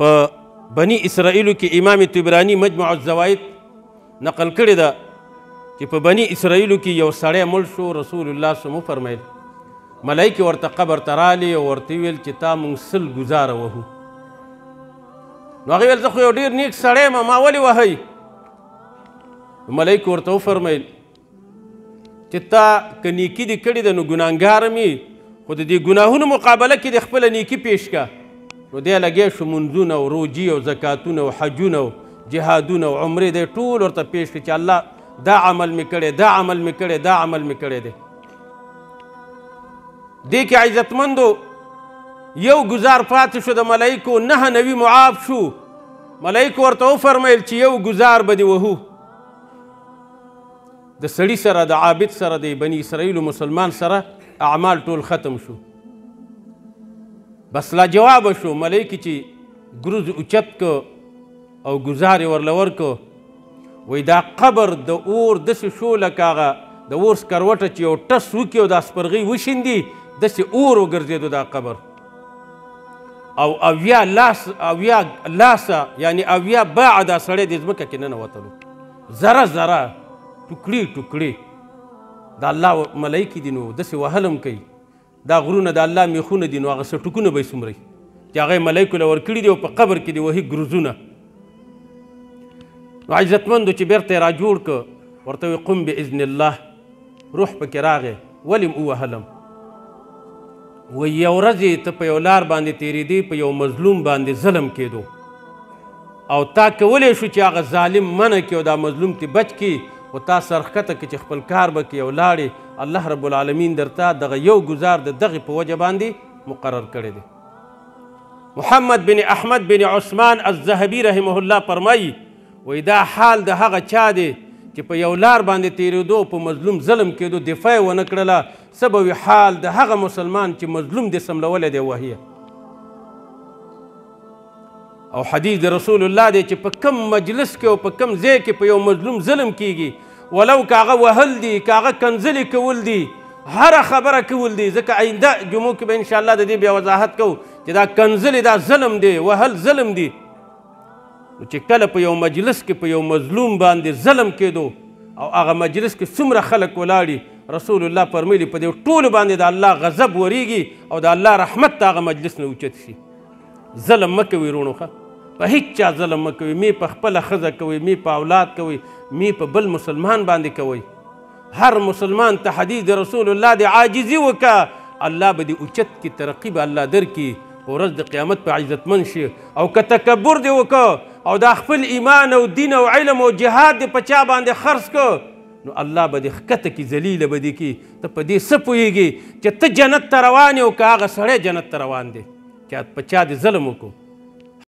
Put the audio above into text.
په بني اسرائیلو کې امام طبراني مجمع الزواید نقل کړې ده چې په بني اسرائیلو کې یو سړی مړ شو. رسول الله صلی الله فرمایل ملایکې ورته قبر ته رالې او ورته ویل چې تا مونږ 100 ګزاره وهو. نو هغې ویل زه خو یو ډېر نیک سړی یم، ما ولې وهئ؟ ملایکې ورته وفرمیل چې تا که نیکي دې کړې ده نو ګناهګار م یې، خو د دې ګناهونو مقابله کې دې خپله نیکي پیش کړه. نو دی لګیا شو منځونه او روجي او زکاتونه او حجونه او جهادونه او عمرې دی ټول ورته پیش کړي چې الله دا عمل مې کړی، دا عمل مې کړی، دا عمل مې کړی دی. دې کې عزتمندو یو ګزار پاتې شو د ملایکو، 99 معاف شو. ملایکو ورته وفرمیل چې یو ګزار به دې وهو. د سړي سره، د عابد سره، د بني اسرائیلو مسلمان سره اعمال ټول ختم شو. بس لا جواب شو. ملایکې چې ګروز اوچت که او ګزار یې ورله ورکړ، وایي دا قبر د اور داسې شو لکه هغه د اور سکروټه چې یو ټس وکړي او دا سپرغۍ وشیندي، داسې اور وګرځېدو دا قبر. او 70 لاسه یعنی 70 باع دا سړی د ځمکه کې ننوتلو، ذره ذره ټوکړې ټوکړې. د الله ملایکې دي نو داسې وهل هم کوي. دا غرونه د الله میخونه دي نو هغه څټکونه به یې څومره وي چې هغه یې ملایکو له ورکړي دي او په قبر کې دې وهي ګروزونه. نو عزتمندو چې بېرته یې را جوړ که ورته وایي قم باذن الله، روح پکې راغی، ولې م ووهلم؟ وایي یو ورځ یې ته په یو لار باندې تېرېدې، په یو مظلوم باندې ظلم کېدو او تا کولی شو چې هغه ظالم منع کړي او دا مظلوم ترې بچ کړي، خو تا سر ښکته کړي چې خپل کار به کړي او لاړې. الله رب العالمین درته دغه یو ګزار د دغې په وجه باندې مقرر کړی دی. محمد بن احمد بن عثمان الذهبي رحمه الله فرمایي وایي دا حال د هغه چا دی چې په یو لار باندې تېرېدو، په مظلوم ظلم کېدو، دفاع یې ونه کړله، څه به وي حال د هغه مسلمان چې مظلوم دې سملولی دی وهیه. او حدیث د رسول الله دی چې په کم مجلس کې او په کم ځای کې په یو مظلوم ظلم کیږي، ولو که هغه وهل دي، که هغه کنځلې کول دي، هره خبره کول دي، ځکه آینده جمعو کې به انشاءالله د دې بیا وضاحت کوو چې دا کنځلې دا ظلم دی، وهل ظلم دی. نو چې کله په یو مجلس کې په یو مظلوم باندې ظلم کېدو او هغه مجلس کې څومره خلک ولاړي، رسول الله فرمیلي په دې ټولو باندې د الله غضب وریږي او د الله رحمت ته هغه مجلس نه اوچت شي. ظلم مه کوئ وروڼو، ښه په هیڅ چا ظلم مه کوئ، می په خپله ښځه کوئ، می په اولاد کوئ، می په بل مسلمان باندې کوئ. هر مسلمان ته حدیث د رسول الله د عاجزي وکړه، الله به دې اوچت کړي، ترقي به الله درکړي، په ورځ د قیامت په عزتمن شي. او که تکبر دې وکړه او دا خپل ایمان او دین او علم او جهاد دې په چا باندې خرڅ کړ، نو الله به دې ښکته کړي، ذلیله به دې کړي. ته په دې څه پوهېږي چې ته جنت ته روان یې او که هغه سړی جنت ته روان دی چې په چا دې ظلم وکړو.